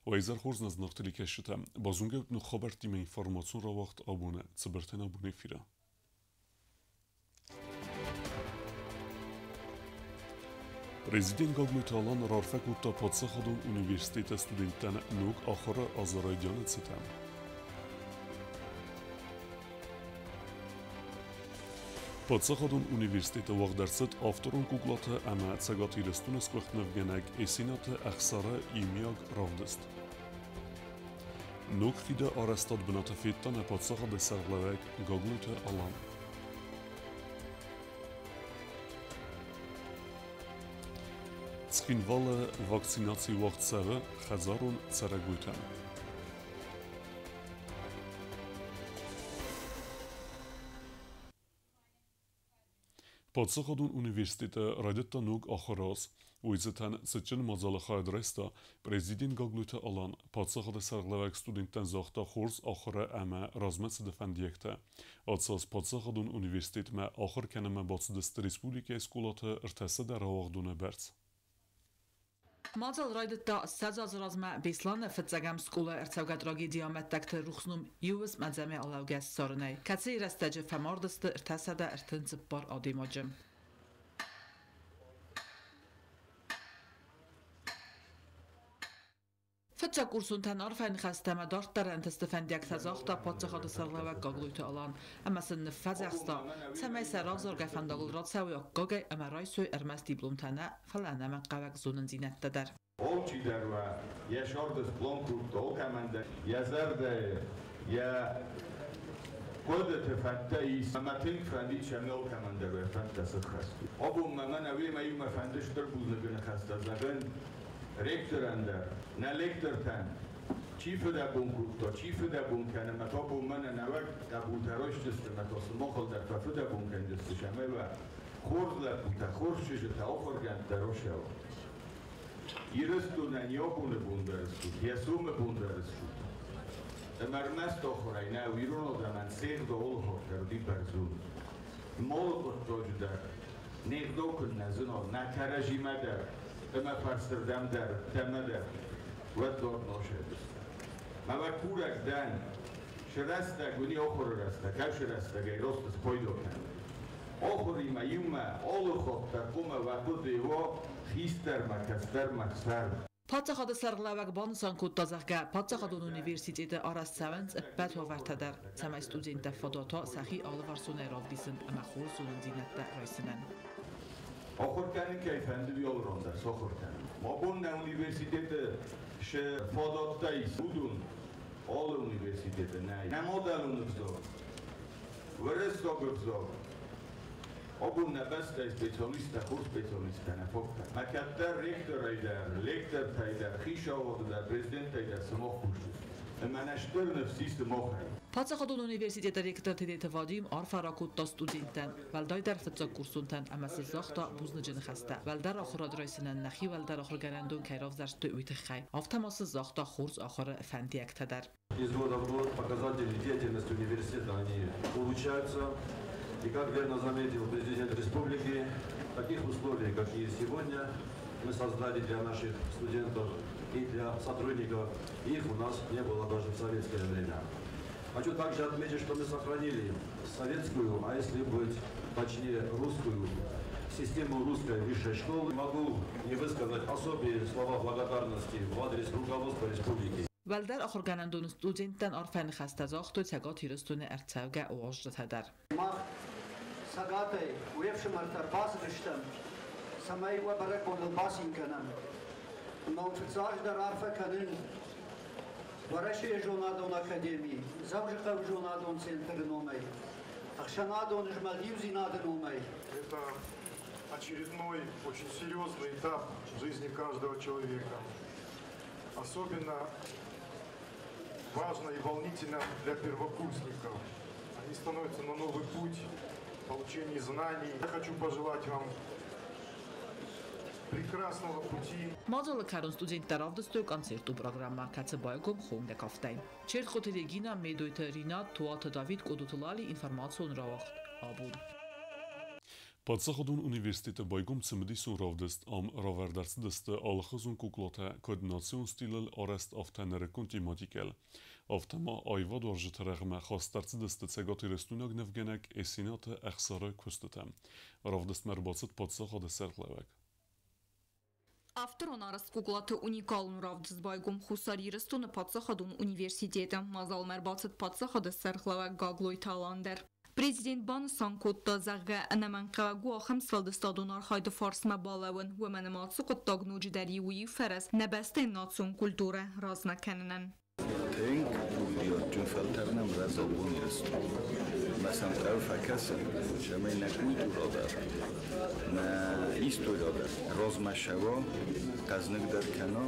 Уӕ изӕр хорз нӕ зынаргъ телекӕсджытӕ. Базонгӕ ут ног хабӕрттимӕ информацион рауагъд абоны цыбыртӕн абон эфиры. Президент Гаглойты Алан раарфӕ кодта паддзахадон университеты студенттӕн ног ахуыры азы райдианы цытӕн. Паддзахадон университеты уагъд ӕрцыд авторон куклаты ӕмӕ Цӕгат Ирыстоны сгуыхт нывгӕнӕг Есенаты Ӕхсары иумиаг равдыст. Ног хиды арӕзтад бынаты федта нӕ паддзахады сӕргълӕууӕг Гаглойты Алан. Цхинвалы вакцинаци уагъд цӕуы хӕдзарон цӕрӕгойтӕн. Паддзахадон университеты райдыдта ног ахуыры аз. Уый цытӕн цытджын мадзалы хайад райста президент Гаглойты Алан. Паддзахады сӕргълӕууӕг студенттӕн загъта хорз ахуыры ӕмӕ размӕцыды фӕндиӕгтӕ. Ацы аз паддзахадон университетмӕ ахуыр кӕнынмӕ бацыдысты республикӕйы скъолаты 300 рауагъдоны бӕрц. Мадзал райдыдта 20 азы размӕ Беслӕны фыццӕгӕм скъолайы ӕрцӕугӕ трагедийы амӕттӕгты рухс ном иу уысм ӕдзӕмӕй алӕугӕ ссарынӕй, кӕцыйы рӕстӕджы фӕмардысты 334 адӕймаджы. Фыццаг курсонтӕн арфӕйы ныхӕстӕ ӕмӕ дарддӕр ӕнтысты фӕндиӕгтӕ загъта паддзахады сӕргълӕууӕг Гаглойты Алан ӕмӕ сын ныффӕдзӕхста, цӕмӕй сӕ равзаргӕ фӕндагыл рацӕуой аккагӕй ӕмӕ райсой ӕрмӕст дипломтӕ нӕ, фӕлӕ ӕнӕмӕнгхъӕуӕг зонындзинӕдтӕ дӕр. Алчидӕр уӕ йӕ сӕрды сплан кодта, алкӕмӕн дӕр йӕ зӕрдӕйы, йӕ хъуыдыты фӕндтӕ ис. Ӕмӕ тынг фӕндид, цӕмӕй алкӕмӕн дӕр уӕ фӕндтӕ сыххӕст уой. Абон ма мӕнӕ уемӕ иумӕ фӕнды стыр бузныгы ныхӕстӕ зӕгъын ректорӕн дӕр, нӕ лектортӕн, чи фыдӕбон кодта, чи фыдӕбон кӕны, мӕ та бон мӕнӕ нӕуӕг хъӕбултӕ райсдзысты, мӕ та сымахыл дӕр фӕфыдӕбон кӕндзысты, цӕмӕй уӕ хорз лӕппутӕ, хорз чызджытӕ, ахуыргӕндтӕ рацӕуой. Ирыстонӕн йӕ абоны бон дӕр стут, йӕ сомы бон дӕр стут. Ӕмӕ ӕрмӕст ахуырӕй нӕ, ирон адӕмӕн се гъдау алыхатт дӕр уыди бӕрзонд. Алы хъуыддаджы дӕр не гъдау куыннӕ зына, нӕ кӕрӕдзимӕ дӕр ӕмӕ фӕрсырдӕм дӕр, ӕддӕмӕ дӕр, уӕд дард насайдзыстӕм. Мӕ уӕ курӕг дӕн, срӕстӕг уын ахуыры рӕстӕг, ӕвсы рӕстӕгӕй раст спайда кӕнын. Ахуыримӕ иумӕ алыхатт дӕр хъуамӕ уӕ хъуыды уа хистӕрмӕ, кӕстӕрмӕ цӕрд. Паддзахады сӕргълӕууӕг банысан кодта, зӕгъгӕ, паддзахадон университеты арӕзт цӕуынц ӕппӕт уавӕртӕ дӕр, цӕмӕй студенттӕ фадат уа сӕхи алыварсонӕй равдисын ӕмӕ хорз зонындзинӕдтӕ райсынӕн. Ахуыр кӕнын кӕй фӕнды, уый алыран дӕр сахуыр кӕнын. Абон нӕ университеты цы фадӕттӕ ис, уыдон алы университеты нӕй. Нӕ мадӕлон ӕвзаг, уырыссаг ӕвзаг. Абон нӕ бӕстӕйы специалисттӕ, хорз специалисттӕ нӕ фаг кӕны. Мӕ кӕддӕр ректорӕй дӕр, лектортӕй дӕр, хицауады дӕр, президенттӕй дӕр сымах кусут. Ӕмӕ нӕ стыр ныфс ис сымахӕй. Паддзахадон университеты ректор Тедеты Вадим арфӕ ракодта студенттӕн, уӕлдайдӕр фыццагкурсонтӕн ӕмӕ сын загъта бузныджы ныхӕстӕ, уӕлдӕр ахуырад райсынӕн нӕхи уӕлдӕр ахуыргӕнӕндон кӕй равзӕрстой, уый тыххӕй. Афтӕ ма сын загъта хорз ахуыры фӕндиӕгтӕ дӕр. Из года в год показатели деятельности университета они улучшаются. И, как верно заметил президент республики, таких условий, какие сегодня мы создали для наших студентов и для сотрудников, их у нас не было даже в советское время. Хочу также отметить, что мы сохранили советскую, а если быть точнее, русскую, систему русской высшей школы. Могу не высказать особые слова благодарности в адрес руководства республики. Уӕлдӕр ахуыргӕнӕндоны студенттӕн арфӕ ныхӕстӕ загътой Цӕгат Ирыстоны ӕрцӕугӕ уазджытӕ дӕр. Мах Цӕгатӕй уе фсымӕртӕ ӕрбацыдыстӕм, цӕмӕй уӕ бӕрӕгбоныл бацин кӕнӕм. Ӕмӕ уын фыццаджыдӕр арфӕ кӕнын Уӕрӕсейы зонадон академийы, Дзӕуджыхъӕуы зонадон центры номӕй, ӕхсӕнадон змӕлд иудзинады номӕй. Это очередной очень серьезный этап в жизни каждого человека. Особенно важно и волнительно для первокурсников. Они становятся на новый путь получения знаний. Я хочу пожелать вам прекрасного пути. Мадзалы кӕрон студенттӕ равдыстой концертон программӕ, кӕцы байгом хонгӕ кафтӕй. Чертхъоты Регина, Медойты Ринат, Туаты Давид, Къодоты Лали, информацион рауагъд абон. Паддзахадон университеты байгом цымыдисон равдыст. Ам равӕрд ӕрцыдысты алыхуызон куклатӕ, куыд национ стилыл арӕзт, афтӕ нырыккон тематикӕйыл. Афтӕ ма аивадуарзджыты рӕгъмӕ хаст ӕрцыдысты цӕгатирыстойнаг нывгӕнӕг Есенаты Ӕхсары куыстытӕ. Равдыстмӕ ӕрбацыд паддзахады сӕргълӕууӕг. Авторон арӕзт куклаты уникалон равдыст байгом Хуссар Ирыстоны паддзахадон университеты. Мадзалмӕ ӕрбацыд паддзахады сӕргълӕууӕг Гаглойты Алан дӕр. Президент банысан кодта, зӕгъгӕ, ӕнӕмӕнгхъӕуӕг у ахӕм сфӕлдыстадон архайды фарсмӕ балӕууын, уымӕн ӕмӕ ацы хъуыддаг ноджыдӕр у иу фӕрӕз нӕ бӕстӕйы национ культурӕ размӕ кӕнынӕн. Тынг курдиатджын фӕлтӕр нӕм рӕзы абон Ирыстон. Ӕмӕ сӕм хъӕуы фӕкӕсын, цӕмӕй нӕ культурӕ дӕр, нӕ история дӕр размӕ цӕуа, хъӕзныгдӕр кӕна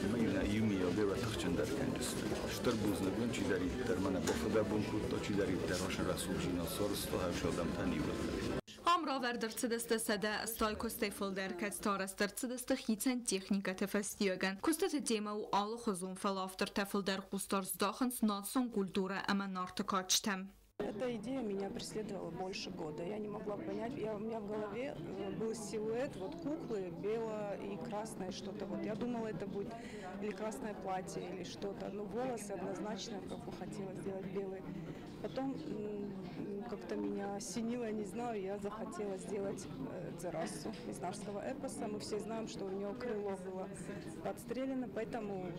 ӕмӕ нӕ иумиагӕй тыхджындӕр кӕндзысты. Стыр бузныг уын, чидӕриддӕр мӕнӕ бафыдӕбон кодта, чидӕриддӕр рӕсугъддзинад сарӕзта, хӕрз адӕмтӕн иууылдӕр. Ам равӕрд ӕрцыдысты 180 куыстӕй фылдӕр, кӕцытӕ арӕзт ӕрцыдысты хицӕн техникӕты фӕстиуӕгӕн. Куыстыты темӕ у алыхуызон, фӕлӕ автортӕ фылдӕр хъусдард здахынц национ культурӕ ӕмӕ нарты кадджытӕм. Эта идея меня преследовала больше года. Я не могла понять, у меня в голове был силуэт вот куклы, белое и красное что-то. Вот я думала, это будет или красное платье, или что-то. Но волосы однозначно как бы хотела сделать белые. Потом как-то меня осенило, не знаю, я захотела сделать Дзерассу из нартского эпоса. Мы все знаем, что у нее крыло было подстрелено, поэтому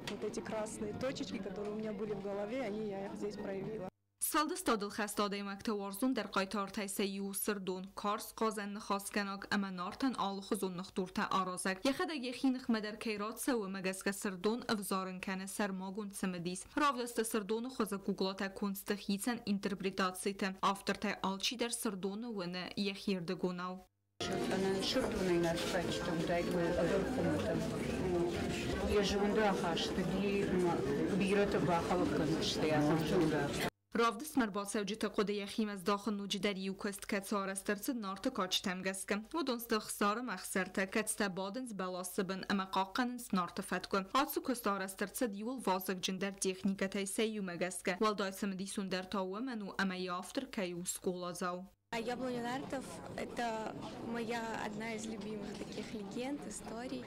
вот эти красные точечки, которые у меня были в голове, я их здесь проявила. Сфӕлдыстадыл хӕст адӕймӕгты уарзондӕр хъайтартӕй сӕ иу Сырдон, карз хъазӕн ныхасгӕнаг ӕмӕ нартӕн алыхуызон ныхдуртӕ аразӕг. Йӕхӕдӕг йӕхи ныхмӕ дӕр кӕй рацӕуы, уымӕ гӕсгӕ Сырдон ӕвзарын кӕны сӕрмагонд цымыдис. Равдысты Сырдоны хуызы куклатӕ конд сты хицӕн интерпретациты. Автортӕй алчидӕр Сырдоны уыны йӕхирдыгонау. Сырдонӕй нарты кадджытӕ уыдаиккой ӕгӕр хуымӕтӕг. Йӕ зондахаст уыди бирӕтӕ бахӕлӕг кӕндзысты ахӕм зондахаст. Равдыстмӕ ӕрбацӕуджыты хъуыды йӕхимӕ здахын ноджыдӕр иу куыст, кӕцы арӕзт ӕрцыд нарты кадджытӕм гӕсгӕ. Уыдон сты Ӕхсары ӕхсӕртӕ, кӕцытӕ бадынц бӕласы бын ӕмӕ хъахъхъӕнынц нарты фӕткъуы. Ацы куыст арӕзт ӕрцыд иууыл вазыгджындӕр техникӕтӕй сӕ иумӕ гӕсгӕ. Уӕлдай цымыдисондӕр та уымӕн у, ӕмӕ йӕ автор кӕй у скъоладзау. «Яблоня нартов» — это моя одна из любимых таких легенд, историй.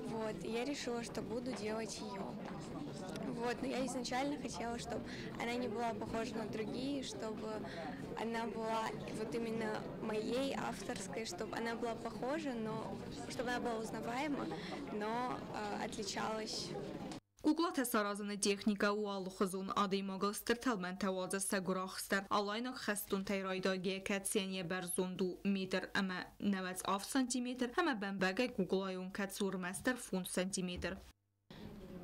Вот, и я решила, что буду делать ее. Вот, но я изначально хотела, чтобы она не была похожа на другие, чтобы она была вот именно моей авторской, чтобы она была похожа, но чтобы она была узнаваема, но отличалась. Куклатӕ саразыны техникӕ у алыхуызон, адӕймагыл стыр тӕлмӕнтӕ уадзы сӕ гуырахст дӕр. Алайнаг хӕстонтӕй райдайгӕйӕ, кӕцыйӕн йӕ бӕрзонд у метр ӕмӕ 97 сантиметр, ӕмӕ бӕмбӕгӕй куклайы онг, кӕцы у ӕрмӕстдӕр 5 сантиметр.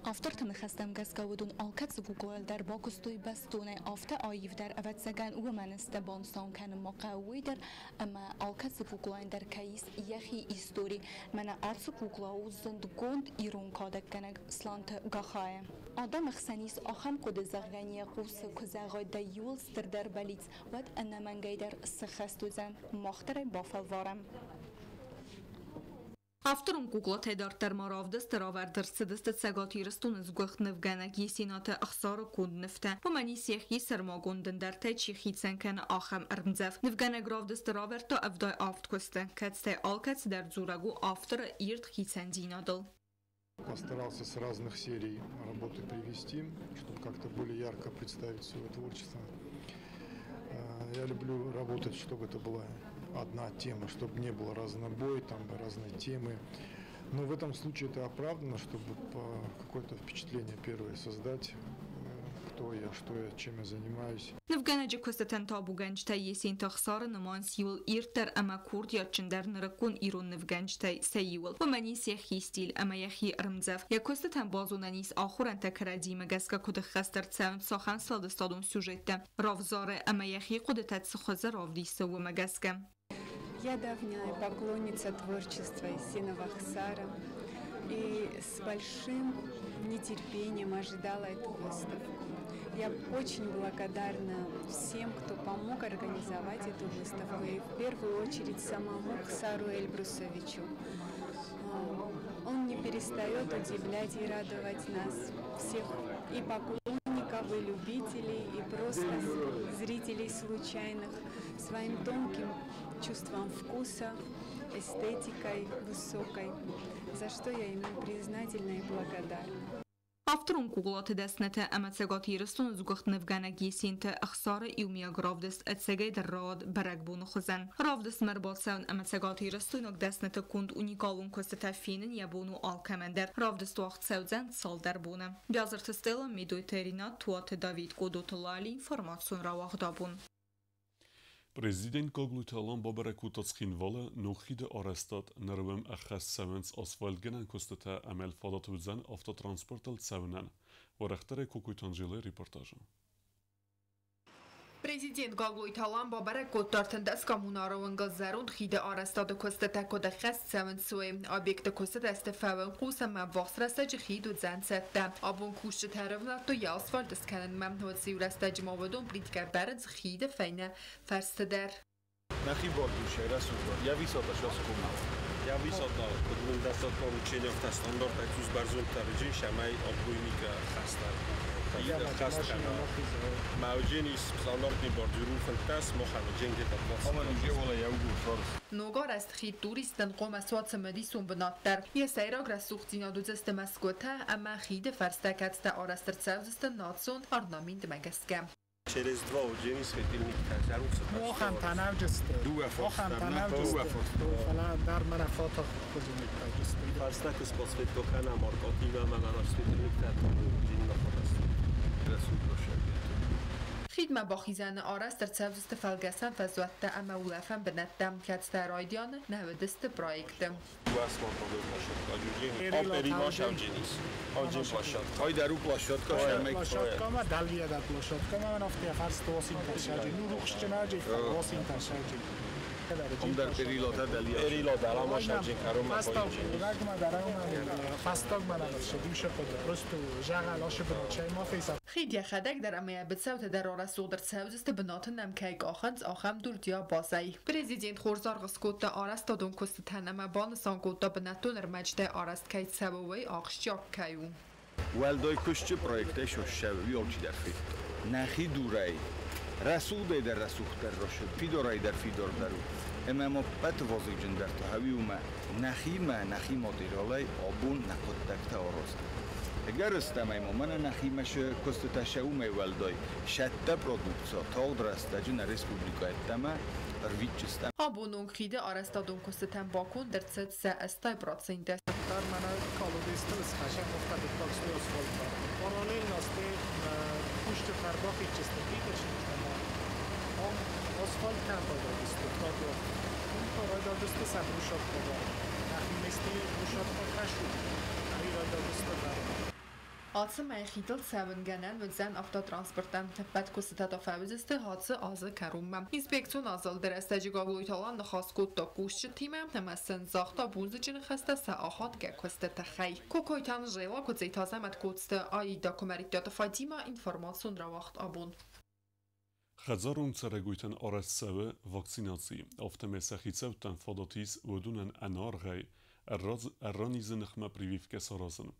Авторты ныхӕстӕм гӕсгӕ уыдон алкӕцы куклайыл дӕр бакуыстой бӕстонӕй, афтӕ аивдӕр, ӕвӕццӕгӕн, уымӕн сты банысан кӕнын ма хъӕуы уый дӕр, ӕмӕ алкӕцы куклайӕн дӕр кӕй ис йӕхи истори. Мӕнӕ ацы кукла у зындгонд ирон кадӕггӕнӕг Сланты Гахайы. Адӕмы хсӕн ис ахӕм хъуыды, зӕгъгӕ, йӕ хъусы куы зӕгъай дӕ иууыл стырдӕр бӕллиц, уӕд ӕнӕмӕнгӕй дӕр сыххӕст уыдзӕн. Мах дӕр ӕй бафӕлварӕм. Авторон куклатӕй дарддӕр ма равдысты равӕрд ӕрцыдысты Цӕгат Ирыстоны сгуыхт нывгӕнӕг Есенаты Ӕхсары конд нывтӕ. Уымӕн ис йӕхи сӕрмагонд ӕндӕртӕй чи хицӕн кӕны, ахӕм ӕрмдзӕф. Нывгӕнӕг равдысты равӕрдта 77 куысты, кӕцытӕй алкӕцыдӕр дзурӕг у авторы ирд хицӕндзинадыл. Постарался с разных серий работы привести, чтобы как-то более ярко представить свое творчество. Я люблю работать, чтобы это была одна тема, чтобы не было разнобой, там разные темы. Но в этом случае это оправдано, чтобы какое-то впечатление первое создать, кто я, что я, чем я занимаюсь. Нывгӕнӕджы куыстытӕн табугӕнджытӕ Есенты Ӕхсары нымайынц иууыл ирддӕр ӕмӕ курдиатджындӕр нырыккон ирон нывгӕнджытӕй сӕ иуыл. Уымӕн ис йӕхи стиль ӕмӕ йӕхи ӕрмдзӕф. Йӕ куыстытӕн базонӕн ис, ахорӕнтӕ кӕрӕдзимӕ гӕсгӕ куыд ӕххӕст ӕрцӕуынц, цахӕм сфӕлдыстадон сюжеттӕ равзары ӕмӕ йӕхи хъуыдытӕ цы хуызы равдисы, уымӕ гӕсгӕ. Я давняя поклонница творчества Есенова Ахсара и с большим нетерпением ожидала эту выставку. Я очень благодарна всем, кто помог организовать эту выставку, и в первую очередь самому Хсару Эльбрусовичу. Он не перестает удивлять и радовать нас всех, и поклонников, собой любителей и просто зрителей случайных своим тонким чувством вкуса, эстетикой высокой, за что я ему признательна и благодарна. Авторон куклаты дӕснытӕ ӕмӕ Цӕгат Ирыстоны сгуыхт нывгӕнӕг Есенты Ӕхсары иумиаг равдыст ӕцӕгӕйдӕр рауад бӕрӕгбоны хуызӕн. Равдыстмӕ ӕрбацӕуын ӕмӕ цӕгатирыстойнаг дӕсныты конд уникалон куыстытӕ фенын йӕ бон у алкӕмӕн дӕр. Равдыст уагъд цӕудзӕн цалдӕр боны. Биазырты Стелла, Медойты Ринат, Туаты Давид, Къодоты Лали, информацион рауагъд абон. Президент Гаглойты Алан бабӕрӕг кодта Цхинвалы ног хиды арӕзтад, ныр уым ӕххӕст цӕуынц асфальтгӕнӕн куыстытӕ ӕмӕ фадат уыдзӕн автотранспортыл цӕуынӕн. Уӕрӕхдӕрӕй Кокойты Анжелӕйы репортажы. Президент Гаглойты Алан бабӕрӕг кодта 13 коммунары уынгыл зӕронд хиды арӕзтады куыстытӕ куыд ӕххӕст цӕуынц, уый. Объекты куыстытӕ сты фӕуынхъус ӕмӕ ӕввахс рӕстӕджы хид уыдзӕн цӕттӕ. Абон кусджытӕ ӕрӕвнӕлдтой йӕ асфальт скӕнынмӕ. Уыцы иу рӕстӕджы ма уыдон плиткӕ бӕрынц хиды фӕйнӕ фӕрсты дӕр. Нӕхи бордюрсӕй рӕсугъд, йӕ высота сӕскомау. Я высота, куыд мын достаточно получения автостандарт акцуз бӕрзонддӕр сӕмӕй отбойника хӕстӕр. Маудженис стандартный бордюру 15, мохамеджен где-то 20. Ног арӕзт хид туристтӕн хъуамӕ суа цымыдисон бынат дӕр. Йӕ сӕйраг рӕсугъддзинад уыдзысты мӕсгуытӕ ӕмӕ хиды фӕрстӕ, кӕцытӕ арӕзт ӕрцӕудзысты национ орнаментмӕ гӕсгӕ. Через два уджени светильник зӕрут. Мохам танавджысты. Мохам танавджысты. Фӕлӕ дӕр мӕнӕ фотох хузуник Фарста куы кӕна маркотимӕ мӕнӕ светильниктӕ уджени нафотас. Хидмӕ бахизӕны арӕзт ӕрцӕудзысты фӕлгӕсӕн фӕзуӕттӕ ӕмӕ улӕфӕн бынӕттӕ, кӕцытӕ райдианы нӕ уыдысты проекты. Om der perilota delia. Perilota, lama шавджин карома. Хид йӕхӕдӕг дӕр ӕмӕ йӕ быцӕутӕ дӕр арӕсугъд ӕрцӕудзысты бынаты нӕм кӕй къахынц, ахӕм дуртӕ базӕй. Президент хорз аргъ скодта арӕзтадон куыстытӕн ӕмӕ банысан кодта, бынӕттон ӕрмӕджытӕй арӕзт кӕй цӕуы, уый ахсджиаг кӕй у. Уӕлдай куыстджы проектӕй сӕссӕуы, уый алчидӕр федта. Нӕхи дурӕй, рӕсугъдӕй дӕр рӕсугъддӕр рӕсугъд, фидорӕй дӕр фидордӕр у. Ӕмӕ ма ӕппӕты вазыгджындӕр та уый у мӕ нӕхимӕ, нӕхи материалӕй абон нӕ хъуыддӕгтӕ аразын. Ӕгӕрыстӕмӕй ма мӕнӕ нӕхимӕ куыстытӕ сӕ уымӕй уӕлдай сӕттӕ продукция тагъд рӕстӕджы нӕ республикӕ ӕддӕмӕ ӕрвитджыстӕм. Абон онг хиды арӕзтадон куыстытӕн баконд ӕрцыд сӕ 80%. Ацы мӕй хидыл цӕуын гӕнӕн уыдзӕн автотранспортӕн. Ӕппӕт куыстытӕ та фӕуыдзысты ацы азы кӕронмӕ. Инспекцион азылды рӕстӕджы Гаглойты Алан ныхас кодта кусджытимӕ ӕмӕ сын загъта бузныджы ныхӕстӕ сӕ ахадгӕ куысты тыххӕй. Кокойты Анжела, Куыдзиты Азӕмӕт, Коцты Аида, Куымӕридтаты Фатима, информацион рауагъд абон. Хӕдзарон цӕрӕгойтӕн арӕзт цӕуы вакцинаци. Афтӕмӕй сӕ хицӕуттӕн фадат ис уыдонӕн ӕнӕаргъӕй ӕрранизы ныхмӕ прививкӕ саразын.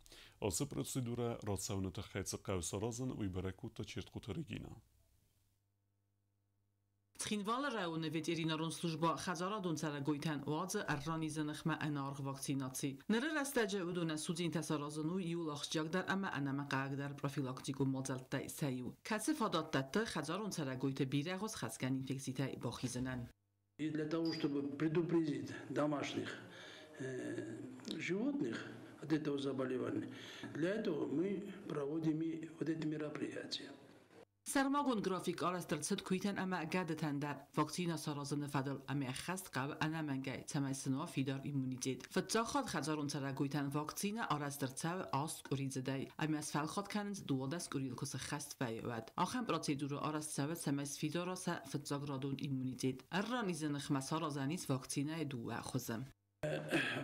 Ацы процедурӕ рацӕуыны тыххӕй цы хъӕуы саразын, уый бӕрӕг кодта Чертхъоты Регина. Цхинвалы районы ветеринарон службӕ хӕдзарадон цӕрӕгойтӕн уадзы ӕрранизы ныхмӕ ӕнӕаргъ вакцинаци. Ныры рӕстӕджы уыдонӕн судзинтӕ саразын у иууыл ахсджиагдӕр ӕмӕ ӕнӕмӕнхъӕуӕгдӕр профилактикон мадзӕлттӕй сӕ иу, кӕцы фадат дӕтты хӕдзарон цӕрӕгойты бирӕгъуыз хӕцгӕ инфекцитӕй бахизынӕн. И для того, чтобы предупредить домашних животных от этого заболевания, для этого мы проводим и вот эти мероприятия. Сӕрмагонд график арӕзт ӕрцыд куыйтӕн ӕмӕ гӕдытӕн дӕр вакцинӕ саразыны фӕдыл ӕмӕ ӕххӕст хъӕуы ӕнӕмӕнгӕй, цӕмӕй сын уа фидар иммунитет. Фыццаг хатт хӕдзарон цӕрӕгойтӕн вакцинӕ арӕзт ӕрцӕуы 8 къуыридзыдӕй ӕмӕ сфӕлхатт кӕнынц 12 къуырийыл куы сыххӕст вӕййы, уӕд. Ахӕм процедурӕ арӕзт цӕуы, цӕмӕй сфидара сӕ фыццаградон иммунитет. Ӕрранизы ныхмӕ саразӕн ис вакцинӕйы дыууӕ хуызы.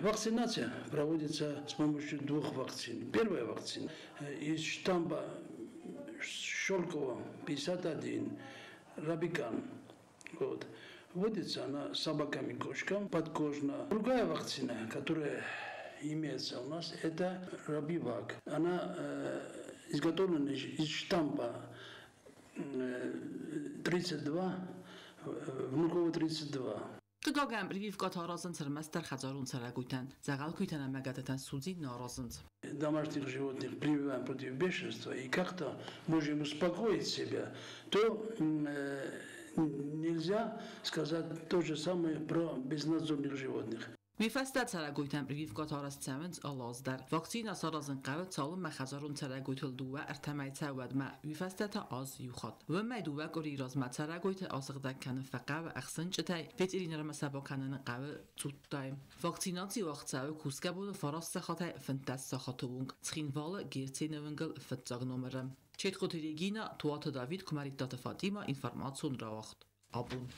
Вакцинация проводится с помощью двух вакцин. Первая вакцина из штампа Щелково 51, Рабикан. Вот. Вводится она собакам и кошкам подкожно. Другая вакцина, которая имеется у нас, это Рабивак. Она изготовлена из штампа 32, Внуково 32. Хъыгагӕн, прививкӕтӕ аразынц ӕрмӕстдӕр хӕдзарон цӕрӕгойтӕн, дзӕгъӕл куыйтӕн ӕмӕ гӕдытӕн судзин нӕ аразынц. Домашних животных прививаем против бешенства и как-то можем успокоить себя, то нельзя сказать то же самое про безнадзорных животных. Уый фӕстӕ цӕрӕгойтӕн прививкӕтӕ арӕзт цӕуынц алы аз дӕр. Вакцинӕ саразын хъӕуы, цалынмӕ хӕдзарон цӕрӕгойтыл 2-3 мӕйы цӕуы, уӕдмӕ. Уый фӕстӕ та аз иу хатт. Уымӕй 2 къуырийы размӕ цӕрӕгойты асыгъдӕг кӕнын фӕхъӕуы ӕхсынчъытӕй, ветеринармӕ сӕ бакӕнын хъӕуы цъуттӕй. Вакцинаци уагъд цӕуы кусгӕ боны 9 сахатӕй 15 сахаты онг Цхинвалы Герцены уынгыл фыццаг номыры. Четхъоты Регина, Туаты Давид, Куымӕридтаты Фатимӕ, информацион рауагъд. Абон.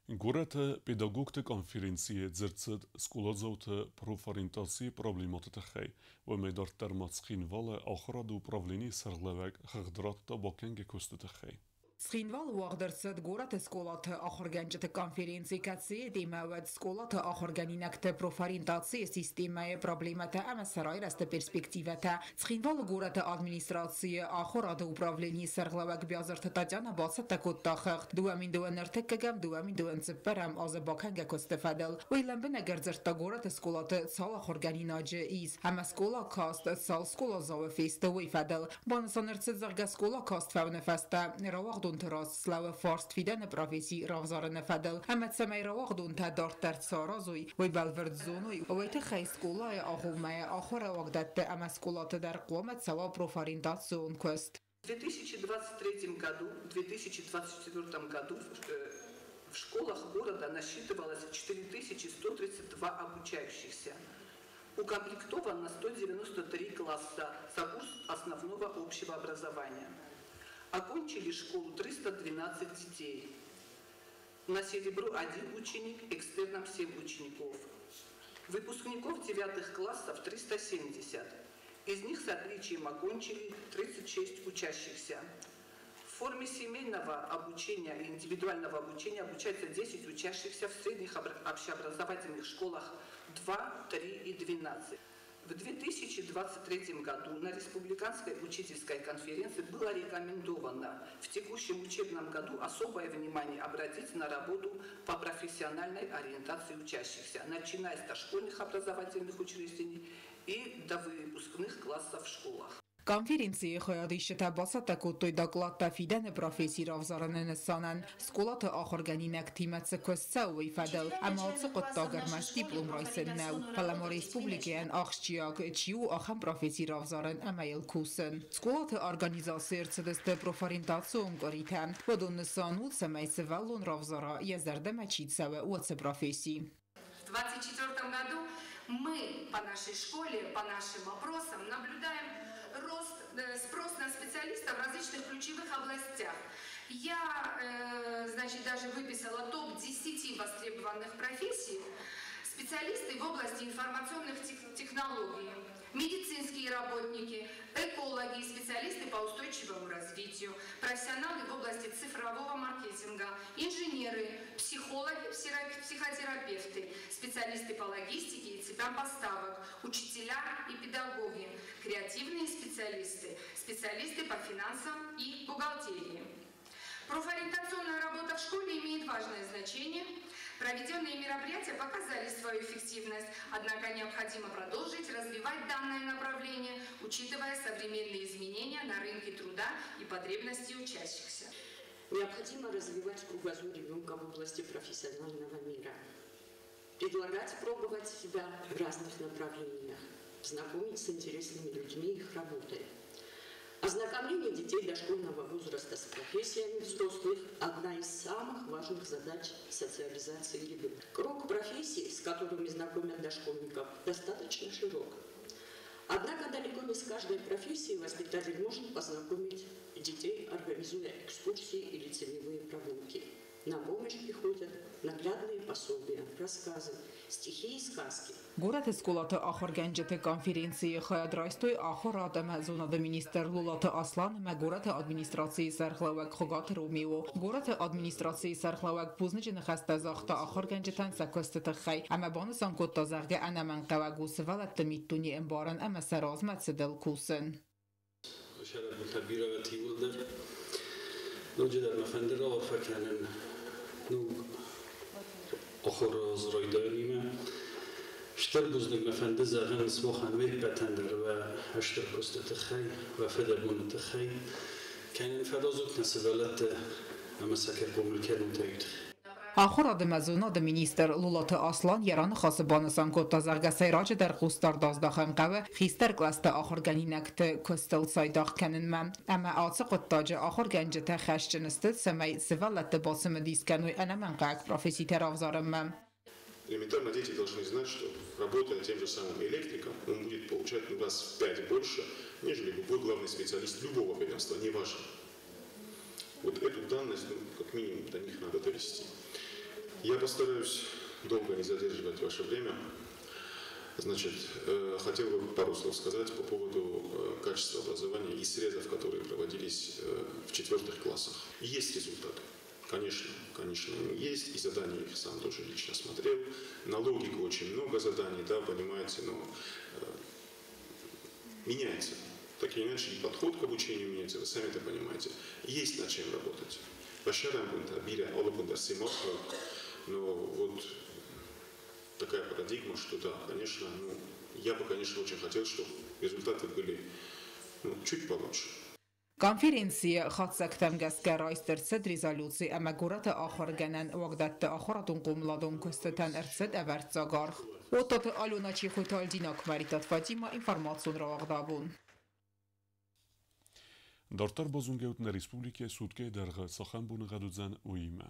Горӕты педагогты конференцийы дзырд цыд скъоладзауты профориентацийы проблемӕты тыххӕй. Уымӕй дарддӕр ма Цхинвалы ахуырады управленийы сӕргълӕууӕг хыгъд радта бакӕнгӕ куысты тыххӕй. Цхинвалы уагъд ӕрцыд горӕты скъолаты ахуыргӕнджыты конференци, кӕцыйы темӕ уыд скъолаты ахуыргӕнинӕгты профориентацийы системӕйы проблемӕтӕ ӕмӕ сӕ райрӕзты перспективӕтӕ. Цхинвалы горӕты администрацийы ахуырады управленийы сӕргълӕууӕг Биазырты Татьяна бацӕттӕ кодта хыгъд 2021-ӕм 2024-ӕм азы бакӕнгӕ куысты фӕдыл. Уый лӕмбынӕг ӕрдзырдта, горӕты скъолаты цал ахуыргӕнинаджы ис ӕмӕ скъола каст цал скъоладзауы фесты, уый фӕдыл. Банысан ӕрцыд, зӕгъгӕ, скъола каст фӕуыны фӕстӕ рауагъдонты раз слӕууы фарст фидӕны професси равзарыны фӕдыл, ӕмӕ цӕмӕй рауагъдонтӕ дарддӕр цы аразой, уый бӕлвырд зоной, уый тыххӕй скъолайы агъоммӕйы ахуыры уагдӕтты ӕмӕ скъолаты дӕр хъуамӕ цӕуа профориентацион куыст. В 2023 году, 2024 году в школах города насчитывалось 4132 обучающихся. Укомплектовано 193 класса за курс основного общего образования. Окончили школу 312 детей. На серебро один ученик, экстерном 7 учеников. Выпускников девятых классов 370. Из них с отличием окончили 36 учащихся. В форме семейного обучения и индивидуального обучения обучаются 10 учащихся в средних общеобразовательных школах 2, 3 и 12. В 2023 году на Республиканской учительской конференции было рекомендовано в текущем учебном году особое внимание обратить на работу по профессиональной ориентации учащихся, начиная с дошкольных образовательных учреждений и до выпускных классов в школах. Конференцийы хайадисджытӕ бацӕттӕ кодтой докладтӕ фидӕны професси равзарыны нысанӕн, скъолаты ахуыргӕнинӕгтимӕ цы куыст цӕуы, уый фӕдыл. Ӕмӕ ацы хъуыддаг ӕрмӕст диплом райсын нӕу, фӕлӕ ма республикӕйӕн ахсджиаг чи у, ахӕм професси равзарын ӕмӕ йыл кусын. Скъолаты организацийы ӕрцыдысты профориентацион къуыритӕ. Уыдон нысан у, цӕмӕй сывӕллон равзара, йӕ зӕрдӕмӕ чи цӕуы, уыцы професси. В 2024 году мы по нашей школе, по нашим опросам наблюдаем рост, спрос на специалистов в различных ключевых областях. Я, значит, даже выписала топ-10 востребованных профессий. Специалисты в области информационных технологий, медицинские работники, экологи, специалисты по устойчивому развитию, профессионалы в области цифрового маркетинга, инженеры, психологи, психотерапевты, специалисты по логистике и цепям поставок, учителя и педагоги, креативные специалисты, специалисты по финансам и бухгалтерии. Профориентационная работа в школе имеет важное значение. Проведенные мероприятия показали свою эффективность, однако необходимо продолжить развивать данное направление, учитывая современные изменения на рынке труда и потребности учащихся. Необходимо развивать кругозор ребенка в области профессионального мира, предлагать пробовать себя в разных направлениях, знакомить с интересными людьми и их работой. Ознакомление детей дошкольного возраста с профессиями взрослых – одна из самых важных задач социализации ребенка. Круг профессий, с которыми знакомят дошкольников, достаточно широк. Однако далеко не с каждой профессией воспитатель может познакомить детей, организуя экскурсии или целевые прогулки. На помощь приходят наглядные пособия, рассказы, стихи и сказки. Горӕты скъолаты ахуыргӕнджыты конференцийы хайад райстой ахуырад ӕмӕ зонады министр Лолаты Аслан ӕмӕ горӕты администрацийы сӕргълӕууӕг Хуыгаты Ромео. Горӕты администрацийы сӕргълӕууӕг бузныджы ныхӕстӕ загъта ахуыргӕнджытӕн сӕ куысты тыххӕй ӕмӕ банысан кодта, зӕгъгӕ, ӕнӕмӕнгхъӕуӕг у сывӕллӕтты миддуне ӕмбарын ӕмӕ сӕ размӕ цыдыл кусын. Сӕрӕгуылтӕ бирӕ иууылдӕр. Ноджыдӕр мӕ фӕнды раарфӕ кӕнын ног ахуыры аз райдайӕнимӕ. Стыр бузныг мӕ фӕнды зӕгъын сымахӕн уе ппӕтӕн дӕр уӕ стыр куысты тыххӕй, уӕ фыдӕбоны тыххӕй. Кӕнын фӕразут нӕ сывӕллӕтты ӕмӕ сӕ кӕй хъомыл кӕнут, уый тыххӕй. Ахуырады ӕмӕ зонады министр Лолаты Аслан йӕ раныхасы банысан кодта, зӕгъгӕ, сӕйраджыдӕр хъусдард аздахын хъӕуы хистӕр кълӕсты ахуыргӕнинӕгты куыстыл цайдагъ кӕнынмӕ. Ӕмӕ ацы хъуыддаджы ахуыргӕнджытӕ хӕсджын сты, цӕмӕй сывӕллӕтты бацымыдис кӕной ӕнӕмӕнгхъӕуӕг професситӕ равзарынмӕ. Элементарно дети должны знать, что, работая тем же самым электриком, он будет получать, ну, раз в 5 больше, нежели любой главный специалист любого ведомства, неважно. Вот эту данность, ну, как минимум, до них надо довести. Я постараюсь долго не задерживать ваше время. Значит, хотел бы пару слов сказать по поводу качества образования и срезов, которые проводились в 4 классах. Есть результаты. Конечно, конечно, они есть, и задания их сам тоже лично смотрел. На логику очень много заданий, да, понимаете, но меняется. Так или иначе, и подход к обучению меняется, вы сами это понимаете. Есть над чем работать. Но вот такая парадигма, что да, конечно, ну, я бы, конечно, очень хотел, чтобы результаты были, ну, чуть получше. Конференцийы хатдзӕгтӕм гӕсгӕ райст ӕрцыд резолюци ӕмӕ горӕты ахуыргӕнӕн уагдӕтты ахуырадон-хъомыладон куыстытӕн ӕрцыд ӕвӕрццаг аргъ. Оттаты Алена, Чехойты Альдина, Куымӕридтаты Фатима, информацион рауагъдабон. Дарддӕр базонгӕут нӕ республикӕйы суткӕйы дӕргъы цахӕм боныгъӕд уыдзӕн, уыимӕ.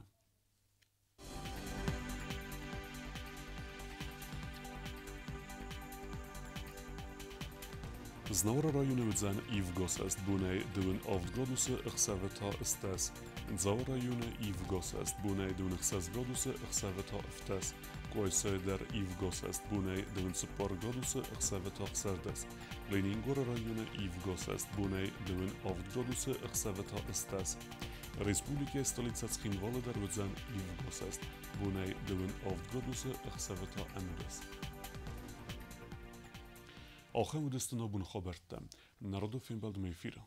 Знауыры районы уыдзӕн ивгӕсӕст бонӕй 27 градусы, ӕхсӕвы та 18. Дзауы районы ивгӕсӕст бонӕй 26 градусы, ӕхсӕвы та 17. Къуайсайы дӕр ивгӕсӕст бонӕй 24 градусы, ӕхсӕвы та 16. Ленингоры районы ивгӕсӕст бонӕй 27 градусы, ӕхсӕвы та 18. Республикӕйы столицӕ Цхинвалы дӕр уыдзӕн ивгӕсӕст бонӕй 27 градусы, ӕхсӕвы та 11. Ахӕм уыдысты нӕ боны хабӕрттӕ. Народы фембӕлдмӕ эфиры.